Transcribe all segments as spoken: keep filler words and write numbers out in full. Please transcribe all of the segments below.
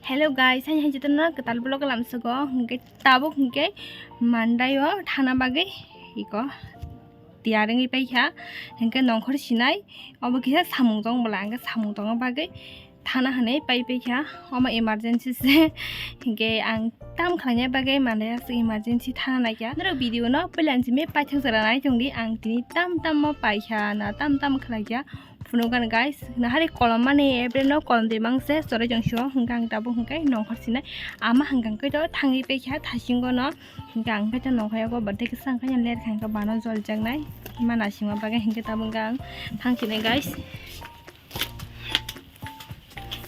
Hello guys, hai hai jotono kwtal vlog lamsogo, hwnkhe tabuk hwnkhe mandaio thana bagwi iko tiyar wngwi paikha, hwnkhe nongkhor sinai obo kisa samung tong bwla, hwnkhe samung tongna bagwi thana hwnwi pai paikha, omo emergency se, hwnkhe ang tam khlaina bagwi mandaio aswk emergency thana naikha. Norok video no puila simi paithak jora nai tongdi, ang tini tam tam mo paikha na tam tam khlaikha. Phunukgani guys, nahari kolom mani ebre no kolom de mangse chore jong sio, hwnkhe ang tabuk hwnkhe nongkhor sinai ama hwnkhe to thangwi paikha thasingo no, hwnkhe ang khe to nongkhor yago birthday kisa hwnkhe ler kha hwnkhe bano jol jaknai ma nasingma bagwi hwnkhe tabuk hwnkhe ang thang sinai guys.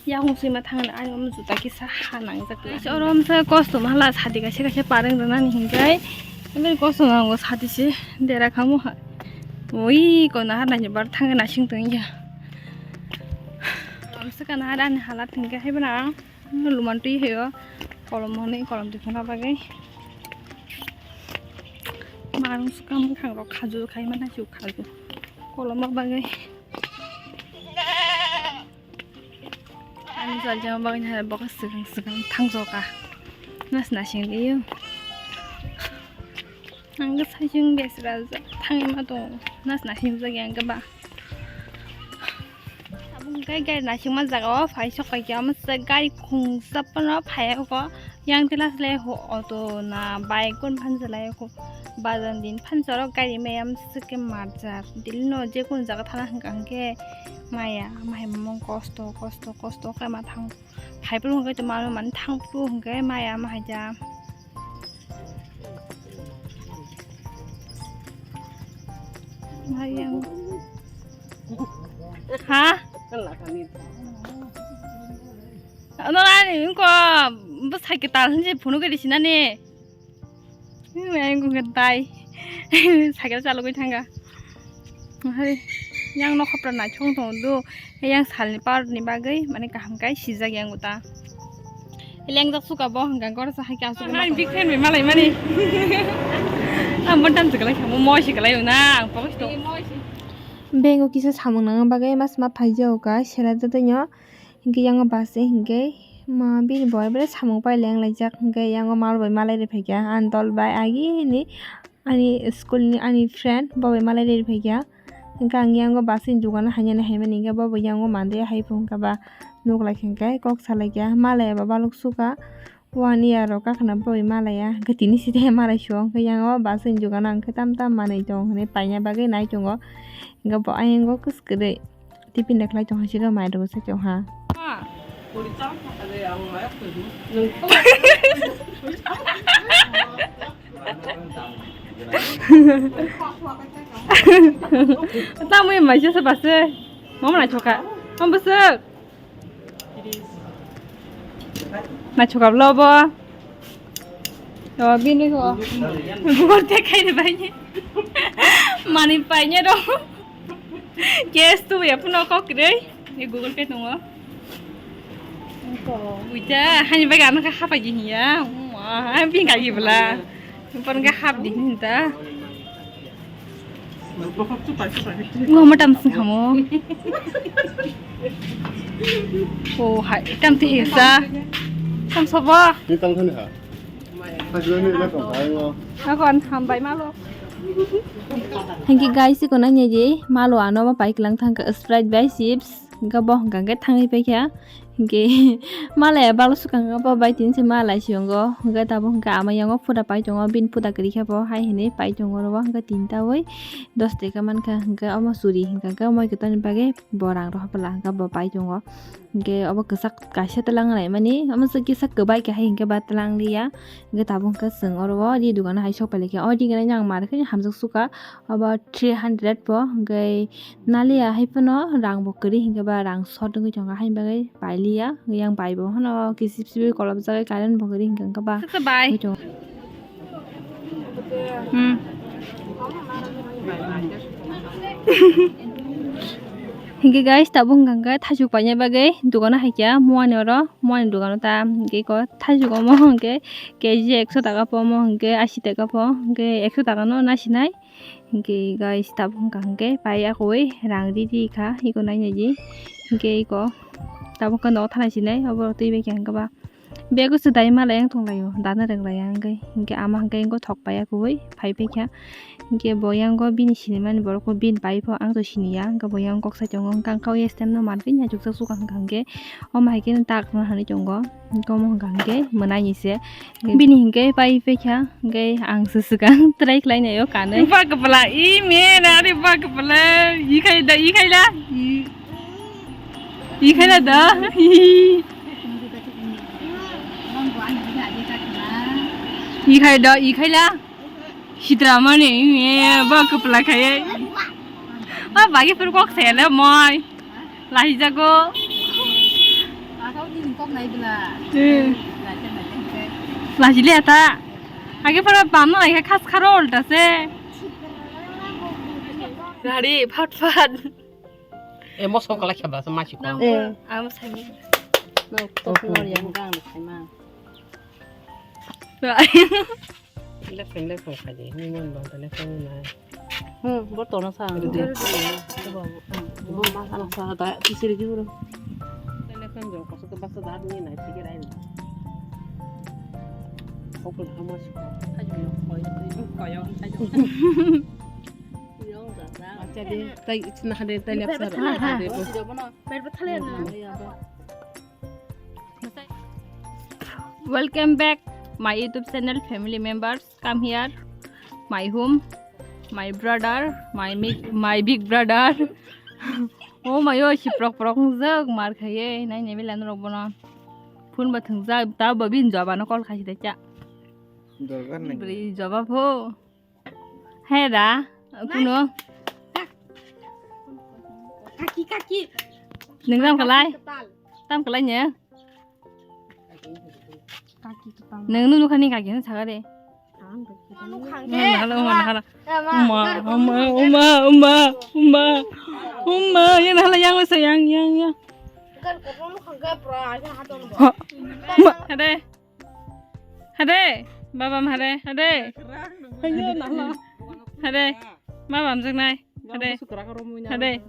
Yakung sima thangna ani omo juta kisa ha nangjak guys, oro omsa kosto mahala sadi kaisa kaisa pareng rwnani hwnkhe, ebeni kosto nango sadi se dera khamu ha. Ui, ko nahar naini bar thangwi nasing tongya. Amswk ka nahar ani halat hwnkhe haibana ang luman twi haio kolom hwnwi kolom twi khwna bagwi. Marung swkang mwkhang rok khaju khai mana chu khaju kolomna bagwi. Ani jol jama bagwi nahar bo khe swkang swkang thangjoka. Nas nasing liyo. Ang khe saichung besra thangwi ma tongo. Nas nasing jagya ang khe ba. Abo hwnkhe gari nasingma jaga o phai sok paikha, omo se gari khungsa phano phai o kho. Yang tela se lai ho auto na bike kun phan se lai ho. Bazar din phan se oro gari maya se khe marjak. Dili no je kun jaga thana hwnkha hwnkhe maya, ama hai mung kosto, kosto, kosto khe ma thang. Hai phuru hwnkhe to mano mani thang phuru hwnkhe maya ama hai ja. Hai yang. Ha? Ano ani ko bwsai kwtal hinse phunuk gari sinani. Ai gungkha tai. Cycle chalogwi thangkha. Hai, yang no khopra naithok tongo do. Yang salni power ni bagwi mane kaham kai sijak yang uta. Lengjak suka bo hwnkha gor sa hai ka suka. Nang big fan bai malai mani. Ang mo dam sikalai khamu mo sikalai na ang pokis to. Bengo kisa samung nang bagwi mas ma phai jao ka sela jatoi no. Hingke yango bus se hingke ma bini boi bere samung pai leng laijak hingke yango mal bai malai ri phaikha ani dol bai agini ani school ni ani friend bo bai malai ri phaikha hingke ang yango bus ni dogano hainani haimani hingke bo bo yango mande hai phung kha ba nuk lai kha hingke kok salaikha malai ba balok sukha. One year rok kakhwna boi malaya, hwnkhe tini side malai sio, hwnkhe yang o bus ni dogano hwnkhe tam tam manwi tong hwnwi paina bagwi nai tongo. Hwnkhe bo ayang o kwswk kwrwi tiffin rwkhlai tongha, siro mai rwgwi se tongha. Tamwi mai se se bus se, mama nai thoka, mama bwswk. Naithok ablo bo. O bini ho. Google Pay khaini bai ni. Mani pai ni do. Cash tu ya puno kok re. Ni Google Pay tongo. Uita hani bai ano ka hapa gi hiya. Wah, bini ka gi bla. Pon ka hap di hinta. Ngo mo tam sing hamo. Oh, hai, tam ti hisa. Tam sobo. Ni tang thani ha. Hajlo ni na tong thai ngo. Ako an ham bai malo. Hingke guys, iko nang ye je, malo ano ma pai klang thang ka Sprite bai chips. Hingke bo hingke thangwi paikha. Hingke malai balo swkang bo bai tin se malai siyongo. Hingke tabuk hingke ama yango phoda pai tongo, bini phoda kwrwi khe bo hai hinwi pai tongo oro o. Hingke tinta oi dos taka mankha, hingke omo suri hingka khe omo khe tamni bagwi bo rang rohor phala hingke bo pai tongo. Hingke obo kwchak kaisa twlang naimani, omo se kisa kwbai khe hai hingke ba twlang liya. Hingke tabuk hingke chwng oro o ri dogano hai sok pailai khe. O ri gana yang mar khe hamjak suka obo three hundred bo, hingke Naliya hai phano rang bo kwrwi hingke ba rang short wngwi tongo, haini bagwi pailiya. Yang bai bo hano kisip sip kolobjagwi current bo kwrwi hingka hingke ba. Bai. Wngwi tongo. Hmm. Hingke guys, tabuk hingka hingke thaichuk paina bagwi dogano hai kha muani oro, muani dogano ta hingke iko thaichuk omo hingke K G ekso taka po omo hingke ashi taka po hingke ekso taka no nasinai. Hingke guys, tabuk hingka hingke pai akoi rang riri kha, iko nainai di. Hingke iko tabuk khe nogo thanai sinai, obo twi bai khe hwnkhe ba bego se dai malai ang tonglaio, dana rwnglaio hwnkhe, hwnkhe ama hwnkhe wngkha thok paiya kubui phai paikha, hwnkhe bo yango bini sinimani borok bo bini pai pho ang to siniya, hwnkhe bo yango kok sai tongo, hwnkhe ang kha o stem no mankhe naisukjak sukha hwnkha hwnkhe omo hai khe tak ma hinwi tongo, hwnkhe omo hwnkha hwnkhe mwnaini se. Bini hinkhe pai paikha, hinkhe ang se swkang try khlai naio kanwi. Ba kwpla, i me na re ba kwpla, i khai da, i khai da, i, i khai da da, i khai da, i khai la. Sitra mani, i me ba kwpla khai. Ba bagi phuru kok sele moi. Lahijago. Asal ni kok nai bela. Hmm. Lahi le ta. Age para bam na lai khas kharo ulta se. Gari phat phat. E mo song kala khaba sa ma chiko. Eh. Amo sani. No, to no yang gang sai ma. Lepheng lepheng khaidi, ni mon bang tele pheng nai. Hmm, bo tono sa. Bo ma sana sa da, tisiri juro. Tele pheng jo, koso to basa da ni nai, tike rai. Okul hama su. Ayo, koyo, koyo, koyo. Acha de, tai, ichna hade, tai lep sa. Hade, bo. Welcome back my YouTube channel family members. Come here, my home, my brother, my mi-, my big brother. Oh my, oh, si prok prok jok mar khaye, nai ne bilan rok bono. Phone ba thungjak, ta ba bin jaba no call khai sida cha. Dorkar nai. Bri jaba pho. He da, kuno. Kaki, kaki. Nung tam kalai? Tam kalai nya? Kaki kepal. Nung nunu khani kaki nung saga de. Ang kaki. Nung hala, uma, hala. Uma, uma, uma, uma, uma. Uma, yang hala, yang, yang, yang, yang. Kan kono khangga pra, aja haton. Ha, uma. Ada. Hade, babam hade, hade. Hade, babam jaknai. Hade. Hade.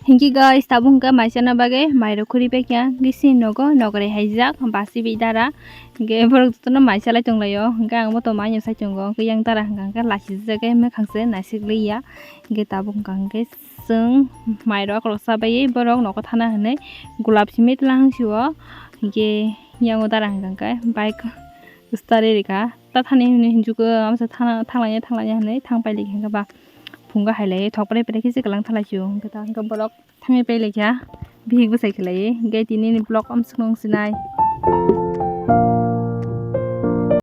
Hingki guys, tabuk hingka maisana bagwi mairok khuri paikha, gisi nogo nokre haijak, basi bi dara. Hingke borok jotono maisalai tonglaio, hingke ang bo to maino sai tongo, hingke yang dara hingka hingke lachijak, hingke mwkhang se naisik liya, hingke tabuk hingka hingke. Chwng mairok rok chabaiwi borok nogo thana hinwi gulab simi tlang sio, hingke yango dara hingka hingke bike start rikha ta thani hinwi hinjukgo amsa thana thanglaina thanglaina hinwi thang pailai hingke ba phungo hailai thok pore pore khe se kwlang thalai sio hingke ta hingke borok thangwi pailai kha bihik bwsai khlaiwi hingke tini ni vlog amsukno wngsinai.